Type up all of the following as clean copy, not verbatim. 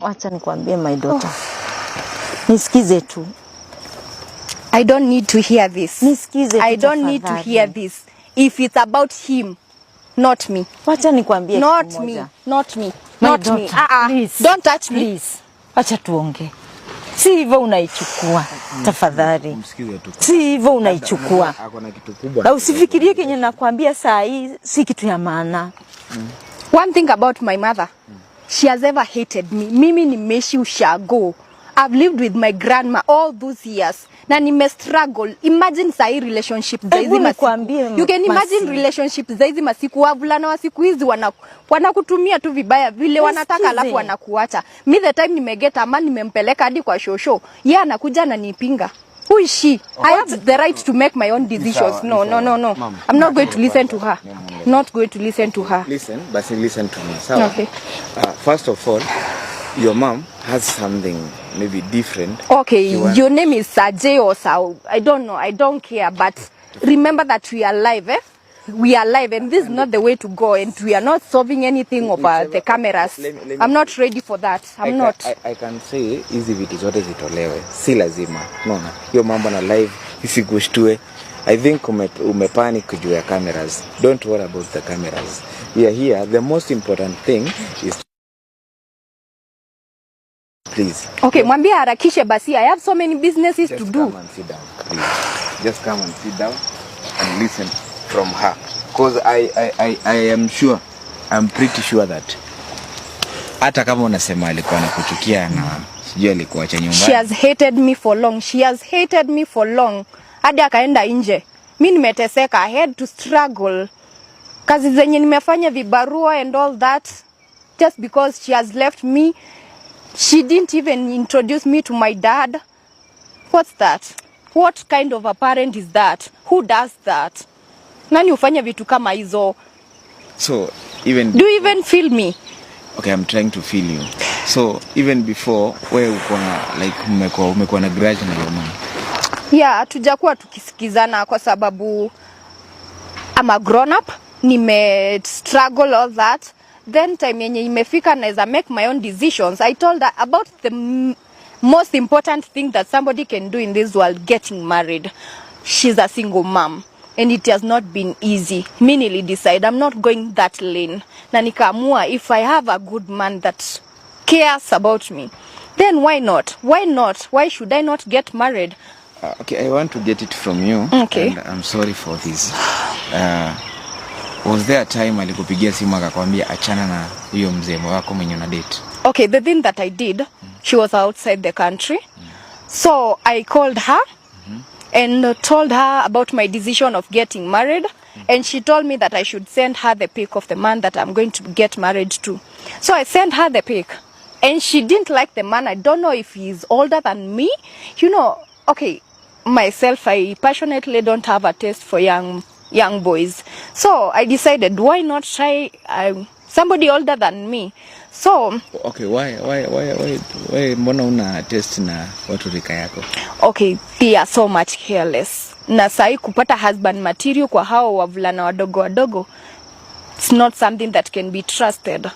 Wacha nikwambie, my daughter. Nisikize tu. I don't need to hear this. Nisikize tu I don't need to tafadhali. Hear this. If it's about him, not me. Wacha nikwambie kitu Not me. Moja. Not me. My Not me. daughter, Ah ah. please. Don't touch me. Please. Wacha tuongee. Si hivyo unaichukua. Tafadhali. Msikize tu. Si hivyo unaichukua. Ako na kitu kubwa. Na usifikirie kenye nakwambia saa hii si kitu ya maana. One thing about my mother, she has ever hated me. Mimi nimeishi ushago. I've lived with my grandma all those years. Na nime struggle. Imagine sahi relationship za hizi Hebu masiku. nikwambie, You can imagine Masi. Relationship za hizi masiku. Wavulana wa siku hizi wanakutumia tu vibaya vile wanataka, Nisikize. Alafu wanakuacha. Me, the time nimeget ama nimempeleka hadi kwa shosho, yeye anakuja ananipinga. Who is she? I have the right to make my own decisions. Sawa, No, ni no, no, no. sawa. Ma'am, I'm not going to listen to her. Not going to listen to her. Listen, basi listen to me. Sawa? Okay. First of all, your mom has something maybe different. Okay, You your name is Sajay or Sao. I don't know. I don't care. But remember that we are live, eh? We are live, and this is not the way to go. And we are not solving anything over the cameras. Let me I'm not ready for that. I'm not. I can say hizi vitu zote zitolewe, si lazima. Unaona hiyo mambo na live isikushtue. I think umepanic juu ya cameras. Don't worry about the cameras. We are here. The most important thing is, please. Okay, mwambie harakishe basi. I have so many businesses Just to do. Come and sit down, please. Just come and sit down and listen from her. Because I am sure, I'm pretty sure that hata kama unasema alikuwa anakuchukia na sijui alikuacha nyumbani. She has hated me for long. She has hated me for long. Hadi akaenda nje. Mi nimeteseka. I had to struggle. Kazi zenye nimefanya, vibarua and all that, just because she has left me. She didn't even introduce me to my dad. What's that? What kind of a parent is that? Who does that? Nani hufanya vitu kama hizo? So even Do you even feel me? Okay, I'm trying to feel you. So even before, wewe uko na, like, umekuwa na grudge na your mom. Yeah, hatujakuwa tukisikizana kwa sababu I'm a grown up, nime struggle all that. Then time yenye imefika naweza make my own decisions. I told her about the most important thing that somebody can do in this world, getting married. She's a single mom and it has not been easy. Mi nili decide I'm not going that lane. Na nikaamua if I have a good man that cares about me, then why not? Why not? Why should I not get married? Okay, I want to get it from you. Okay. And I'm sorry for this. Was there a time alikupigia simu akakwambia achana na huyo mzee wako mwenye una date? Okay, the thing that I did, she was outside the country. So I called her and told her about my decision of getting married. And she told me that I should send her the pic of the man that I'm going to get married to. So I sent her the pic. And she didn't like the man. I don't know if he's older than me. Okay, myself, I passionately don't have a taste for young boys. So I decided, why not try somebody older than me? So Okay, why mbona una taste na watu rika yako? Okay, they are so much careless. Na sahi kupata husband material kwa hao wavulana wadogo wadogo, it's not something that can be trusted.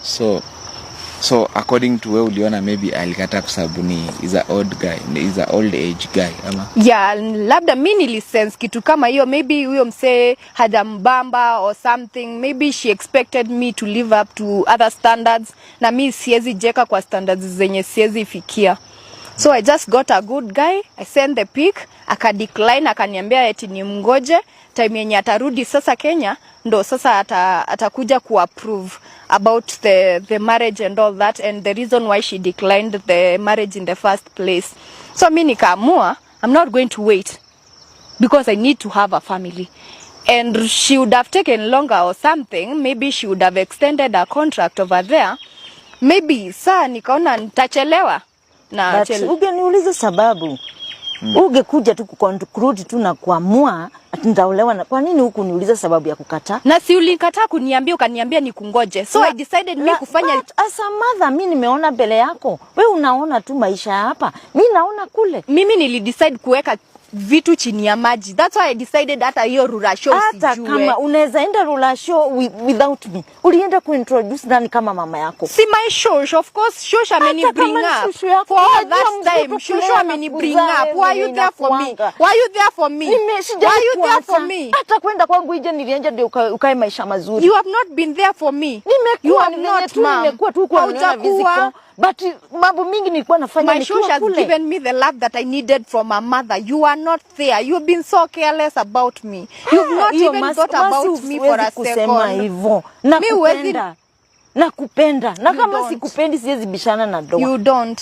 So according to wewe, uliona maybe alikataa kwa sababu ni is a old guy, is a old age guy, ama? Yeah, labda mi nilisense kitu kama hiyo. Maybe huyo msee hajambamba or something. Maybe she expected me to live up to other standards, na mi siwezi jiweka kwa standards zenye siwezi fikia. So I just got a good guy. I sent the pic, akadecline, akaniambia eti ni mngoje time yenye atarudi sasa Kenya ndo sasa atakuja kuapprove about the marriage and all that, and the reason why she declined the marriage in the first place. So mi nikaamua I'm not going to wait because I need to have a family. And she would have taken longer or something. Maybe she would have extended her contract over there. Maybe saa nikaona nitachelewa na But ungeniuliza sababu, ungekuja tu kuconclude tu na kuamua ati nitaolewa na, kwa nini hukuniuliza sababu ya kukataa? Na si ulikataa kuniambia, ukaniambia nikungoje. So I decided mi kufanya. But as a mother, mi nimeona mbele yako, we unaona tu maisha ya hapa, mi naona kule. Mimi nilidecide kuweka vitu chini ya maji. That's why I decided hata hiyo ruracio Hata usijue. Kama unaweza enda ruracio without me, ulienda kuintroduce nani kama mama yako? Si my shosh, of course shosh ameni Hata bring kama ni up. shosho yako, For all unajua that time, mtoto shosho kulea na ameni bring kuzaa up. Why wewe you there for me? inakuanga. Why you there for me? Sijai Why you there for kuacha. me? Hata kwenda kwangu ije nilienja ndio ukae maisha mazuri. You have not been there for me. You Nimekuwa have ni venye not, tu ma'am. nimekuwa tu kwa niona Haujakuwa. viziko. But mambo mingi nilikuwa nafanya My nikiwa shosh has kule. Given me the love that I needed from a mother. You are not there. You've been so careless about me. You've not Hiyo even thought Mercy, about me for a huwezi kusema second. hivyo. Mi huwezi- Nakupenda. Nakupenda. Na You kama don't. sikupendi siwezi bishana na ndoa. You don't.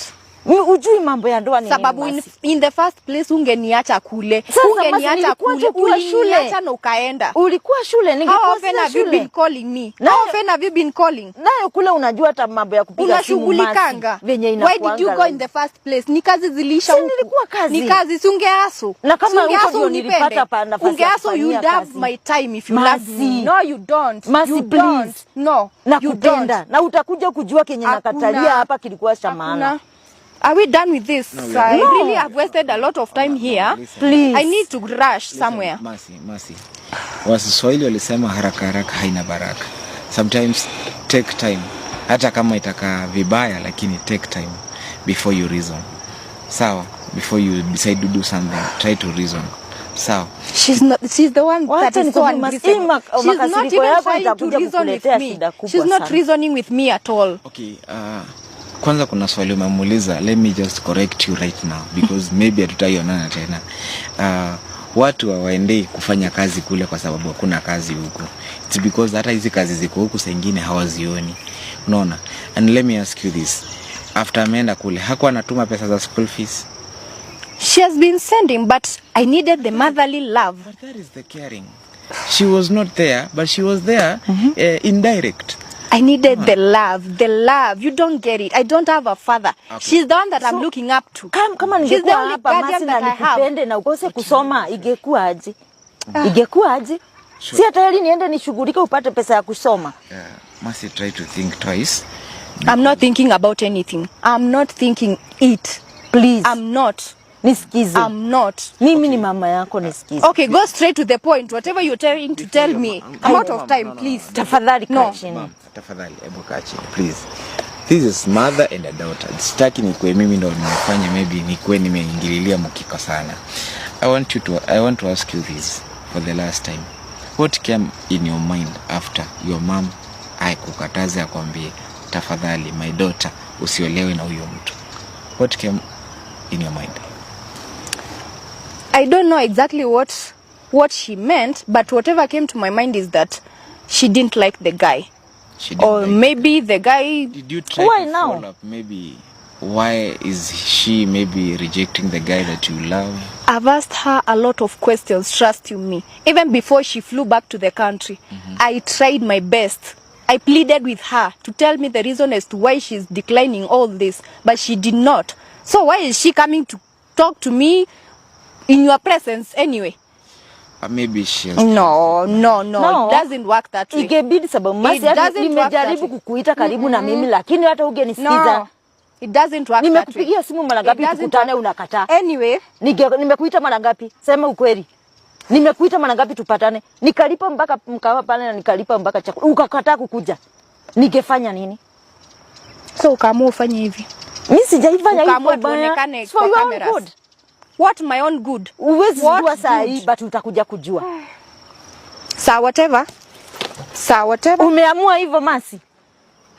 Ujui mambo ya ndoa ni nini, Sababu Mercy. in the first place ungeniacha kule. Sasa, Mercy, Ungeniacha nilikuacha kule. ukiwa shule. Uliniacha na ukaenda. Ulikuwa shule, How ningekuwa often sina have you shule. been calling me? Nayo- How often have you been calling? Nayo kule unajua hata mambo ya kupiga simu Mercy, Unashughulikanga. venye Why did you inakuanga go in the first place? Ni kazi ziliisha Si huku. nilikuwa kazi. Ni kazi, si ungeasu. Na kama Si huko ungeasu ndio unipende. nilipata pa nafasi ya Ungeasu, kufanyia you'd have kazi. my time if you loved me. Mercy. No, you don't. Mercy, You please. don't. No, you Nakupenda don't. na utakuja kujua kenye Hakuna. nakatalia hapa kilikuwa cha maana. Hakuna. Are we done with this? No, we are I not. really have wasted a lot of time here. Listen. Please. I need to rush somewhere. Mercy, Mercy. Waswahili walisema haraka haraka haina baraka. Sometimes take time. Hata kama itakaa vibaya, lakini take time before you reason. Sawa, before you decide to do something, try to reason. Sawa. She's not, she's the one Wacha that is so nikwambie, Mercy, hii unreasonable. She's not makasiriko even yako trying to itakuja reason with kukuletea me. shida kubwa She's not sana. Reasoning with me at all. Okay, kwanza kuna swali umemuuliza, let me just correct you right now because maybe hatutaionana tena. Watu hawaendei kufanya kazi kule kwa sababu hakuna kazi huku. It's because hata hizi kazi ziko huku saa ingine hawazioni. Unaona? And let me ask you this. After ameenda kule, hakuwa anatuma pesa za school fees? She has been sending, but I needed the motherly love. But that is the caring. She was not there, but she was there indirect. I needed the love, the love. You don't get it. I don't have a father. Okay. She's the one that I'm So, looking up to. Kama She's the ningekuwa only hapa guardian Mercy na that I have. nikupende na ukose kusoma ingekuwa aje? Ingekuwa aje? Si hata heri niende nishughulike upate pesa ya kusoma. Mercy, try to think twice. I'm not thinking about anything. I'm not thinking it. Please. I'm not. Nisikize. I'm not. Mimi ni mama yako, nisikize. Okay, go straight to the point. Whatever you're trying to tell me. I'm out of time, please. Tafadhali No. kaa chini. Ma'am, tafadhali hebu kaa chini please. This is mother and a daughter. Sitaki nikuwe mimi ndo nimefanya, maybe nikuwe nimeingililia mkikosana. I want to ask you this for the last time. What came in your mind after your mom akukataze akwambie tafadhali my daughter usiolewe na huyo mtu? What came in your mind? I don't know exactly what she meant, but whatever came to my mind is that she didn't like the guy. She didn't Or like maybe the guy. Did you try Why to now? Follow up maybe why is she maybe rejecting the guy that you love? I've asked her a lot of questions, trust you me. Even before she flew back to the country, I tried my best. I pleaded with her to tell me the reason as to why she's declining all this, but she did not. So why is she coming to talk to me in your presence anyway? Maybe she has No, No. it doesn't work that way. Ingebidi sababu Mercy, It hata doesn't work that nimejaribu way. kukuita karibu na mimi lakini hata ungenisikiza. No, it doesn't work that way. Nimekupigia simu mara ngapi It doesn't tukutane work. unakataa? Anyway, Nimekuita mara ngapi? Sema ukweli. Nimekuita mara ngapi tupatane? Nikalipa mpaka mkawa pale na nikalipa mpaka chakula. Ukakataa kukuja. Ningefanya nini? So ukaamua ufanye hivi. Mimi sijaifanya Ukaamua hivyo baya. tuonekane It's for kwa your own cameras. good. What my own good? Huwezi What jua saa good? hii but utakuja kujua. Sa whatever. Sa whatever. Umeamua hivyo Mercy?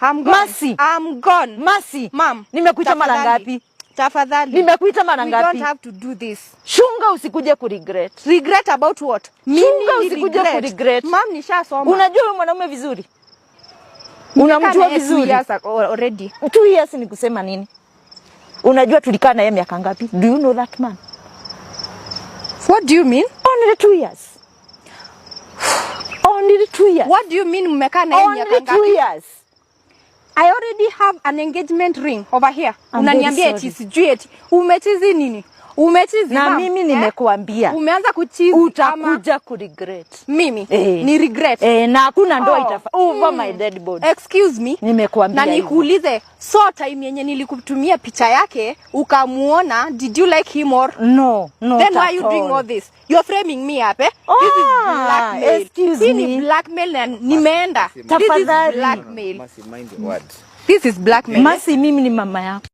I'm gone. Mercy. I'm gone. Mercy. Ma'am. Nimekuita mara Tafadhali. ngapi? Tafadhali. Nimekuita mara We ngapi? don't have to do this. Chunga usikuje kuregret. Regret about what? Mimi Chunga ni usikuje regret. kuregret. Ma'am, nishasoma. Unajua huyo mwanaume vizuri? Nimekaa Unamjua na yeye 2 vizuri? years already. 2 years ni kusema nini? Unajua tulikaa na yeye miaka ngapi? Do you know that man? What do you mean? Only 2 years. Only 2 years. What do you mean mmekaa na yeye miaka Only two ngapi? Years. I already have an engagement ring over here. I'm Unaniambia very eti sorry. sijui eti umechizi nini? Umechizi, Na ma'am? mimi Eh? Nimekuambia Umeanza kuchizi ama utakuja kuregret. Mimi Eh. ni regret? Eh, na hakuna ndoa Oh. itafa over my dead body. Excuse me. Nimekuambia Na hivyo. nikuulize, so time yenye nilikutumia picha yake ukamuona, did you like him or No, not Then why at are you doing all. all this? You're framing me up, eh? This is Ah, blackmail. excuse Hii ni me. blackmail na nimeenda. This is Tafadhali. blackmail. Mercy, mind your words. This is blackmail. Mercy, mimi ni mama yako.